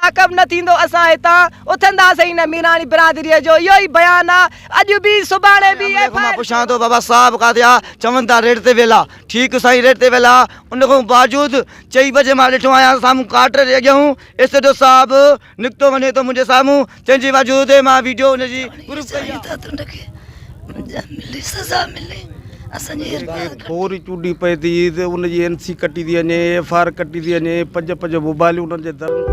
Lock up نه ٿيندو اسان هتان اٿنداسين ئي نه ميراڻي برادريء جو اهو ئي بيان آ اڄ به سڀاڻي به عملي ايف کان I مان آر پڇان ٿو بابا صاحب ڪاٿي آ چون ٿا ريڊ تي ويل آ ٺيڪ سائين ريڊ تي ويل آ ان کان باوجود چئي بجي مان ڏٺو آهيان سامهون ڪارٽر جي اڳيان ايس ايچ او صاحب نڪتو وڃي ٿو منهنجي سامهون تنهن جي باوجود مان ويڊيو ان جي پروف ڪئي آ. ٿوري چونڊي پئي ٿي ته ان جي اين سي ڪٽي ٿي وڃي، ايف آر ڪٽي ٿي وڃي، پنج پنج موبائلون انهن جي درن تي.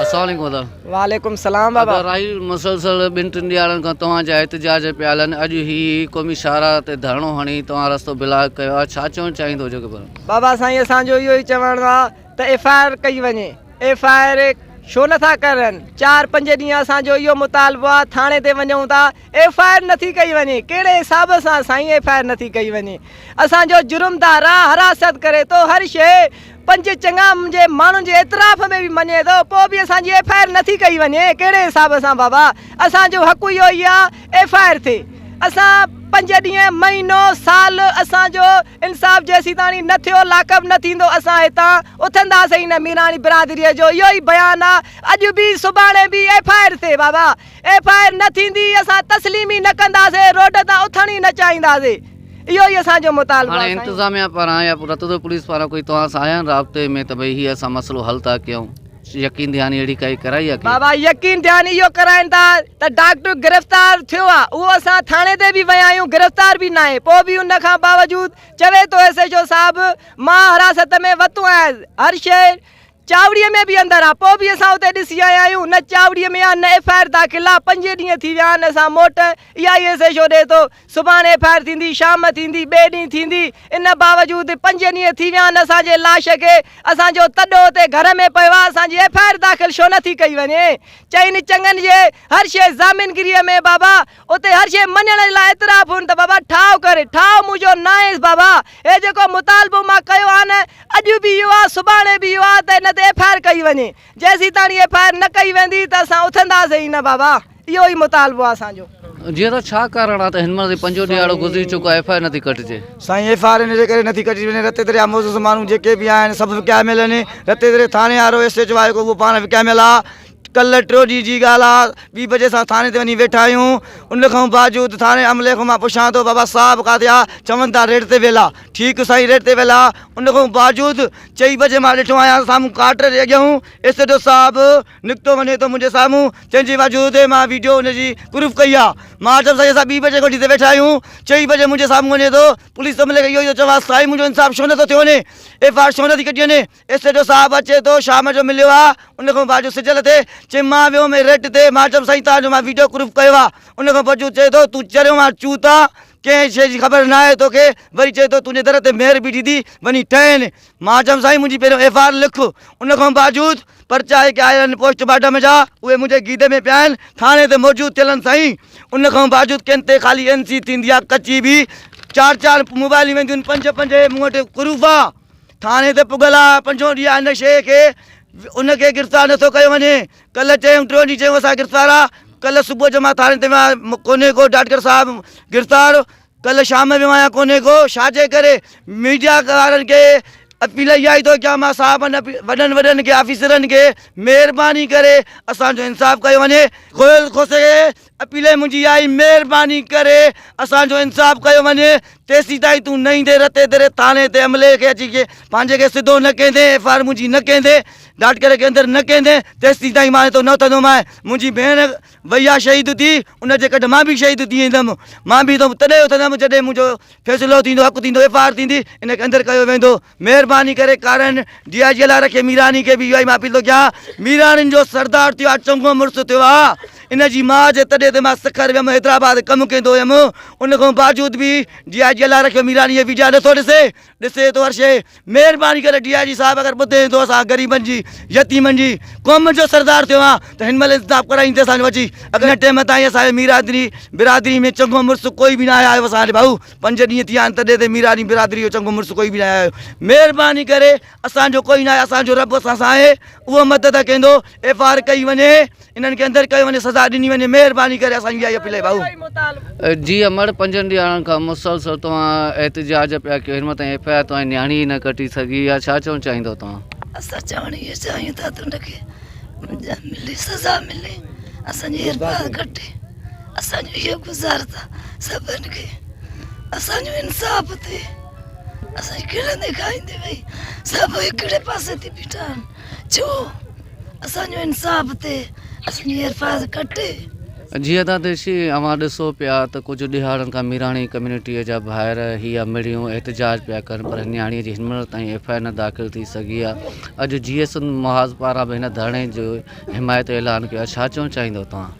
السلام عليڪم ادا. وعليڪم السلام بابا. ادا راحيل مسلسل ٻن ٽن ڏيهاڙن کان توهان جا احتجاج پيا هلن اڄ هي قومي شاهراهه تي ڌرڻو هڻي توهان رستو بلاڪ ڪيو آهي ڇا چوڻ چاهيندو جيڪو به. بابا سائين اسان جو اهو ئي چوڻ آ ته ايف I R ڪئي وڃي ايف I R ڇو نٿا ڪرن چار پنج ڏينهن اسان جو اهو مطالبو آ ٿاڻي تي وڃون ٿا ايف I R نٿي ڪئي وڃي ڪهڙي حساب سان سائين ايف I R نٿي ڪئي وڃي اسان جو جرمدار آ حراست ڪري ٿو هر شي پنج چڱا جي ماڻهن جي اعتراف ۾ به مڃي ٿو پوء به اسان جي ايف I R نٿي ڪئي وڃي ڪهڙي حساب سان بابا اسان جو حق اهو ئي آ ايف I R ٿئي اسان پنج ڏينهن مهينو سال اسان جو انصاف جيسيتاڻي نه ٿيو لاڪ اپ نه ٿيندو اسان هتان اٿنداسين ئي نه ميراڻي برادري جو اهو ئي بيان آ اڄ به سڀاڻي به ايف I R ٿئي بابا ايف I R نه ٿيندي اسان تسليم ئي نه ڪنداسين روڊ تان اٿڻ ئي نه چاهينداسين اهو ئي اسان جو مطالبو آ هاڻي سائين. انتظاميا پاران يا رتودو پوليس پاران ڪوئي توهان سان آيا آهن رابطي ۾ ته ڀئي هي اسان مسئلو حل ٿا ڪيون يقين دهاني اهڙي ڪائي ڪرائي آ ڪنهن؟ بابا يقين دهاني اهو ڪرائين ٿا ته ڊاڪٽر گرفتار ٿيو آ اهو اسان ٿاڻي تي به ويا آهيون گرفتار به ناهي پوء به ان کان باوجود چوي ٿو ايس ايڇ او صاحب مان حراست ۾ وتو آهيان هر شيء چاوڙيء ۾ به اندر آ، پوء به اسان اتي ڏسي آيا آهيون، نه چاوڙيء ۾ آ، نه ايف I R داخل آ، پنج ڏينهن ٿي ويا آهن، اسان موٽ اها ئي ايس ايڇ او ڏئي ٿو، سڀاڻي ايف I R ٿيندي، شام ٿيندي، ٻئي ڏينهن ٿيندي، ان باوجود پنج ڏينهن ٿي ويا آهن اسان جي لاش کي، اسان جو تڏو اتي گهر ۾ پيو آ، اسان جي ايف I R داخل ڇو نه ٿي ڪئي وڃي؟ چئن چڱن جي هر شيء ضامنگريء ۾ بابا، اتي هر شيء مڃڻ جي لاء اعتراف هن ته بابا ٺاهه ڪر، ٺاهه منهنجو ناهيس بابا، هي جيڪو مطالبو مان ڪيو آهي نه اڄ به اهو آهي سڀاڻي به اهو آهي ته ان تي ايف I R ڪئي وڃي، جيسيتاڻي ايف I R نه ڪئي ويندي ته اسان اٿنداسين ئي نه بابا، اهو ئي مطالبو آهي اسان جو. جيئن ته ڇا ڪارڻ آهي ته هن مهل تائين پنجون ڏهاڙو گذري چڪو آهي ايف I R نٿي ڪٽجي. سائين ايف I R ان جي ڪري نٿي ڪٽجي وڃي رتي دريا معزز ماڻهو جيڪي به آهن سڀ وڪيا ميل آهن رتي دري ٿاڻي وارو ايس ايڇ او آهي اهو پاڻ وڪيا ميل آهي ڪلهه ٽيون ڏينهن جي ڳالهه آ، ٻي بجي اسان ٿاڻي تي وڃي ويٺا آهيون، ان کان باوجود ٿاڻي عملي کان مان پڇان ٿو بابا صاحب ڪاٿي آ، چون ٿا ريڊ تي ويل آ، ٺيڪ سائين ريڊ تي ويل آ، ان کان باوجود چئي بجي مان ڏٺو آهيان سامهون ڪارٽر جي اڳيان ايس ايڇ او صاحب نڪتو وڃي ٿو منهنجي سامهون، تنهن جي باوجود مان ويڊيو ان جي پروف ڪئي آ، مان چيم سائين اسان ٻي بجي کان وٺي هتي ويٺا آهيون، چئي بجي منهنجي سامهون وڃي ٿو، پوليس عملي کي اهو ئي ٿو چوان سائين منهنجو انصاف ڇو نٿو ٿيو وڃي، ايف I R ڇو نٿي ڪٽي وڃي، ايس ايڇ او صاحب اچي ٿو شام جو مليو آ ان کان بعد جو سج لٿي چي مان ويو هوم ريٽ تي مان چيم سائين توهان جو مان ويڊيو پروف ڪيو آ ان کان پوء چئي ٿو تون چريو آن چوت آ ڪنهن شي جي خبر ناهي توکي وري چئي ٿو تنهنجي در تي مير بيٺي ٿي وڃي ٺهين مان چيم سائين منهنجي پهريون ايف I R لک ان کان باوجود پرچا جيڪي آيل آهن پوسٽ مارٽم جا اهي منهنجي گيدي ۾ پيا آهن ٿاڻي تي موجود ٿيل آهن سائين ان کان باوجود ڪن تي خالي اين سي ٿيندي آ ڪچي به چار چار موبائلون وينديون آهن پنج پنج مون وٽ پروف آ ٿاڻي تي پڳل آ پنجون ڏينهن آ ان شيء کي ان کي گرفتار نٿو ڪيو وڃي ڪلهه چيم ٽيون ڏينهن چيم اسان گرفتار آ ڪلهه صبح جو مان ٿاڻي تي ويو ڪونهي ڪو ڊاڪٽر صاحب گرفتار ڪلهه شام ويو آهيان ڪونهي ڪو ڇا جي ڪري ميڊيا وارن کي اپيل اها ئي ٿو ڪيان مان صاحبن وڏن وڏن کي آفيسرن کي مهرباني ڪري اسان جو انصاف ڪيو وڃي گويل کوسي کي اپيل منهنجي اها ئي مهرباني ڪري اسان جو انصاف ڪيو وڃي تيسيتائين تون نه ايندين رتي دري ٿاڻي تي عملي کي اچي کي پنهنجي کي سڌو نه ڪيندين ايف I R منهنجي نه ڪيندين ڊاٽڪر کي اندر نه ڪيندين تيسيتائين مان هتو نه اٿندومانء منهنجي ڀيڻ وئي آ شهيد ٿي ان جي ڪڍ مان به شهيد ٿي ويندم مان به هتو تڏهن اٿندم جڏهن منهنجو فيصلو ٿيندو حق ٿيندو ايف I R ٿيندي ان کي اندر ڪيو ويندو مهرباني ڪري ڪارن ڊي I جي الله رکي ميراني کي به اها ئي مان اپيل ٿو ڪيان ميراڻين جو سردار ٿيو آ چڱو مڙس ٿيو آ ان جي ماء جي تڏي تي مان سکر ويم حيدرآباد ڪم ڪندو هيم ان کان باوجود به ڊي I جي الله رکيو ميراني جي ويڊيا نٿو ڏسي ڏسي ٿو هر شيء مهرباني ڪري ڊي I جي صاحب اگر ٻڌين ٿو اسان غريبن جي يتيمن جي قوم جو سردار ٿيو آهان ته هن مهل انصاف ڪرائيندي اسان جو اچي اگر هن ٽيم تائين اسان جي ميرادري برادري ۾ چڱو مڙس ڪوئي به ناهي آيو اسان وٽ ڀائو پنج ڏينهن ٿي ويا آهن تڏهن تي ميراني برادري جو چڱو مڙس ڪوئي به ناهي آيو مهرباني ڪري اسان جو ڪوئي ناهي اسان جو رب اسان سان آهي اهو مدد ڪندو ايف آر ڪئي وڃي انهن کي اندر ڪيو وڃي سزا ڏني وڃي مهرباني ڪري اسان جي اها اپيل آهي ڀائو. جي امڙ پنجن ڏيهاڙن کان مسلسل توهان احتجاج پيا ڪيو هن مهل تائين ايف I R توهان جي نياڻي ئي نه ڪٽي سگهي آهي ڇا چوڻ چاهيندو توهان. اسان چوڻ اهو چاهيون ٿا ته ان کي ملي سزا ملي اسان جي ايف I R ڪٽي اسان جو اهو گذارت آهي سڀن کي اسان جو انصاف ٿئي اسان جي کلندي کائيندي وئي سڀ هڪڙي پاسي ٿي بيٺا آهن ڇو اسان جو انصاف ٿئي اسان جي حفاظت ڪٽي. جي ادا ديشي اوهان ڏسو پيا ته ڪجهه ڏهاڙن کان ميراڻي ڪميونٽيء جا ڀائر هي مڙيون احتجاج پيا ڪن پر نياڻيء جي هن مهل تائين ايف I R نه داخل ٿي سگهي آهي اڄ جي ايس محاذ پاران به هن ڌرڻي جو حمايت جو اعلان ڪيو آهي ڇا چوڻ چاهيندو توهان.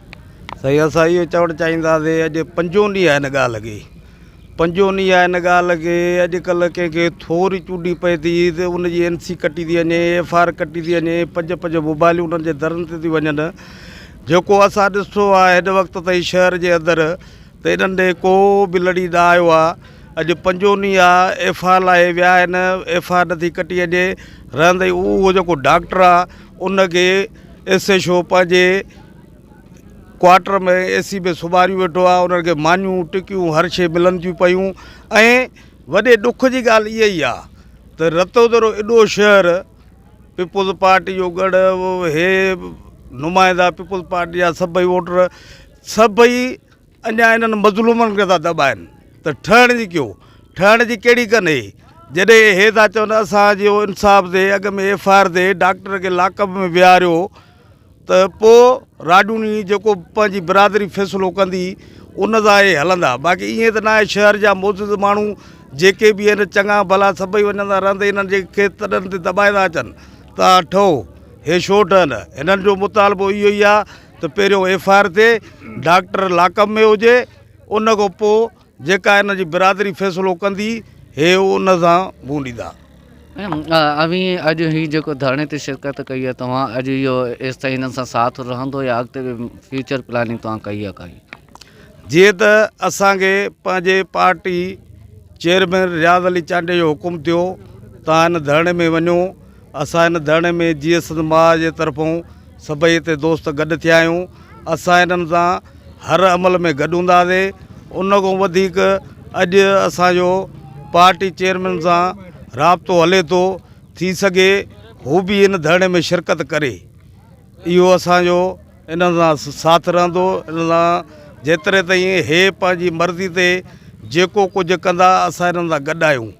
سائين اسان اهو چوڻ چاهينداسين اڄ پنجون ڏينهن آهي هن ڳالهه کي پنجون ڏينهن آهي ان ڳالهه کي اڄڪلهه ڪنهن کي ٿوري چونڊي پئي ٿي ته ان جي اين سي ڪٽي ٿي وڃي ايف آر ڪٽي ٿي وڃي پنج پنج موبائلون انهن جي درن تي ٿي وڃن جيڪو اسان ڏٺو آهي هن وقت تائين شهر جي اندر ته انهن ڏي ڪو به لڙي نه آيو آهي اڄ پنجون ڏينهن آهي ايف آر لاء ويا آهن ايف آر نٿي ڪٽي وڃي رهندي اهو جيڪو ڊاڪٽر آهي ان کي ايس ايڇ او پنهنجي ڪوارٽر ۾ اي سي ۾ سمهاريون ويٺو آهي انهن کي مانيون ٽڪيون هر شيء ملن ٿيون پيون ۽ وڏي ڏک جي ڳالهه اها ئي آهي ته رتودرو ايڏو شهر پيپلز پارٽي جو ڳڙهه هي نمائندا پيپلز پارٽي جا سڀئي ووٽر سڀئي اڃا انهن مظلومن کي ٿا دٻائن ته ٺهڻ جي ڪيو ٺهڻ جي ڪهڙي ڪن هي جڏهن هي ٿا چون اسان جو انصاف ٿئي اڳ ۾ ايف I R ٿئي ڊاڪٽر کي لاڪ اپ ۾ ويهاريو ته پوء راڄوڻي جيڪو پنهنجي برادري فيصلو ڪندي ان سان اهي هلندا باقي ائين ته ناهي شهر جا معزز ماڻهو جيڪي به آهن چڱا ڀلا سڀئي وڃن ٿا رهندي انهن جي کي تڏن تي دٻائي ٿا اچن ته ٺهو هي ڇو ٺهن هنن جو مطالبو اهو ئي آهي ته پهريون ايف I R ٿئي ڊاڪٽر لاڪ اپ ۾ هجي ان کان پوء جيڪا هن جي برادري فيصلو ڪندي هي ان سان منهن ڏيندا. اوهين اڄ هي جيڪو ڌرڻي تي شرڪت ڪئي آهي توهان اڄ اهو ايستائين هنن سان ساٿ رهندو يا اڳتي به فيوچر پلاننگ توهان ڪئي آهي ڪائي؟ جيئن ته اسان کي پنهنجي پارٽي چيئرمين رياض علي چانڊيي جو حڪم ٿيو توهان هن ڌرڻي ۾ وڃو اسان هن ڌرڻي ۾ جيئي سنڌ ماء جي طرفون سڀئي هتي دوست گڏ ٿيا آهيون اسان انهن سان هر عمل ۾ گڏ هونداسين ان کان وڌيڪ اڄ اسانجو پارٽي چيئرمين سان رابطو هلي ٿو ٿي سگهي هو به ان ڌرڻي ۾ شرڪت ڪري اهو اسانجو انهن سان ساٿ رهندو انهن سان جيتري تائين هي پنهنجي مرضي تي جيڪو ڪجهه ڪندا اسان انهن سان گڏ آهيون.